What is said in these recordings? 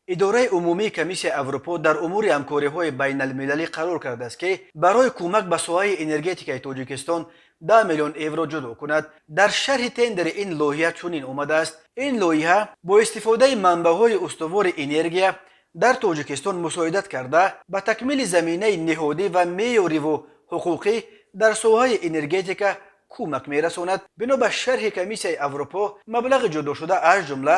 Идораи умумии Комиссияи Аврупо дар умури ҳамкориҳои байналмилалӣ қарор кардааст, ки барои кӯмак ба соҳаи энергетикаи Тоҷикистон 10 миллион евро ҷудо кунад. Дар шарҳи тендери ин лоиҳа чунин омадааст: ин лоиҳа бо истифодаи манбаъҳои устувори энергия дар Тоҷикистон мусоидат карда, ба такмили заминаи ниҳодӣ ва меъёриву ҳуқуқӣ дар соҳаи энергетика кӯмак мерасонад. Бино ба шарҳи Комиссияи Аврупо, маблағи ҷудошуда аз ҷумла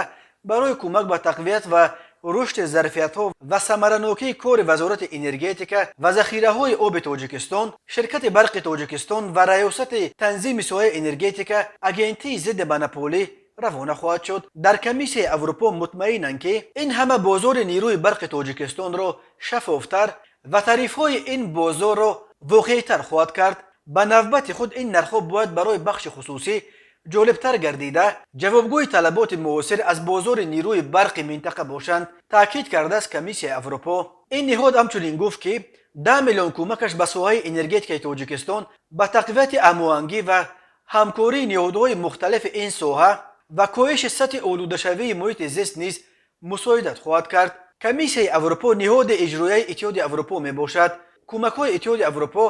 барои кӯмак ба тақвият ва рушди зарфиятҳо ва самаранокии кори Вазорати энергетика ва захираҳои оби Тоҷикистон, Ширкати барқи Тоҷикистон ва Раёсати танзими соҳаи энергетика, Агентии зидди монополӣ равона хоҳад шуд. Дар Комиссияи Аврупо мутмаинанд, ки ин ҳама бозори нерӯи барқи Тоҷикистонро шаффофтар ва тарифҳои ин бозорро воқеитар хоҳад кард. Ба навбати худ, ин нархҳо бояд барои бахши хусусӣ ҷолибтар гардида, ҷавобгӯи талаботи муосир аз бозори нерӯи барқи минтақа бошанд, таъкид кардааст Комиссияи Аврупо. Ин ниҳод ҳамчунин гуфт, ки 10 миллион кӯмакаш ба соҳаи энергетикаи Тоҷикистон ба тақвияти ҳамоҳангӣ ва ҳамкории ниҳодҳои мухталифи ин соҳа ва коҳиши сатҳи олудашавии муҳити зист низ мусоидат хоҳад кард. Комиссияи Аврупо ниҳоди иҷроияи Иттиҳоди Аврупо мебошад. Кӯмакҳои Иттиҳоди Аврупо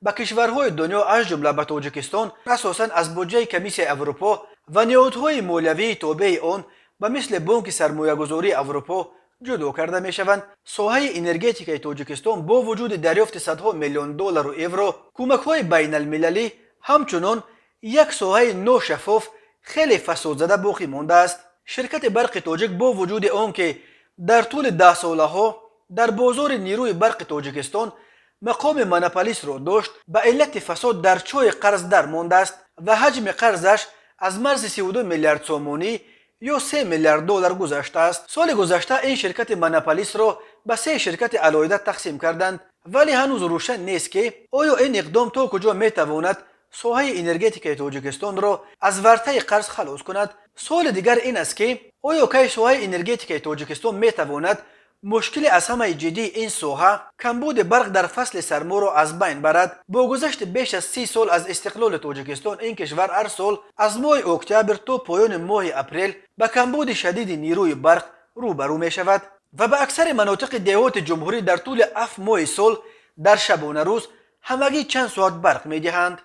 ба кишварҳои дунё, аз ҷумла ба Тоҷикистон, асосан аз буҷаи Комиссияи Аврупо ва ниҳодҳои молиявии тобеи он, ба мисли Бонки сармоягузории Аврупо, ҷудо карда мешаванд. Соҳаи энергетикаи Тоҷикистон бо вуҷуди дарёфти садҳо миллион доллару евро кӯмакҳои байналмилалӣ ҳамчунон як соҳаи ношаффоф, хеле фасодзада боқӣ мондааст. Ширкати барқи тоҷик бо вуҷуди он ки дар тӯли даҳсолаҳо дар бозори нерӯи барқи Тоҷикистон мақоми монополистро дошт, ба иллати фасод дар чоҳи қарз дар мондааст ва ҳаҷми қарзаш аз марзи 32 миллиард сомонӣ ё 3 миллиард доллар гузаштааст. Соли гузашта ин ширкати монополистро ба се ширкати алоҳида тақсим карданд, вале ҳанӯз рӯшан нест, ки оё ин иқдом то куҷо метавонад соҳаи энергетикаи Тоҷикистонро аз вартаи қарз халос кунад. Суоли дигар ин аст, ки оё кай соҳаи энергетикаи Тоҷикистон метавонад мушкили аз ҳамаи ҷиддии ин соҳа, камбуди барқ дар фасли сарморо, аз байн барад. Бо гузашти беш аз 30 сол аз истиқлоли Тоҷикистон, ин кишвар ҳар сол аз моҳи октябр то поёни моҳи апрел ба камбуди шадиди нерӯи барқ рӯбарӯ мешавад ва ба аксари манотиқи деҳоти ҷумҳурӣ дар тӯли 7 моҳи сол дар шабонарӯз ҳамагӣ чанд соат барқ медиҳанд.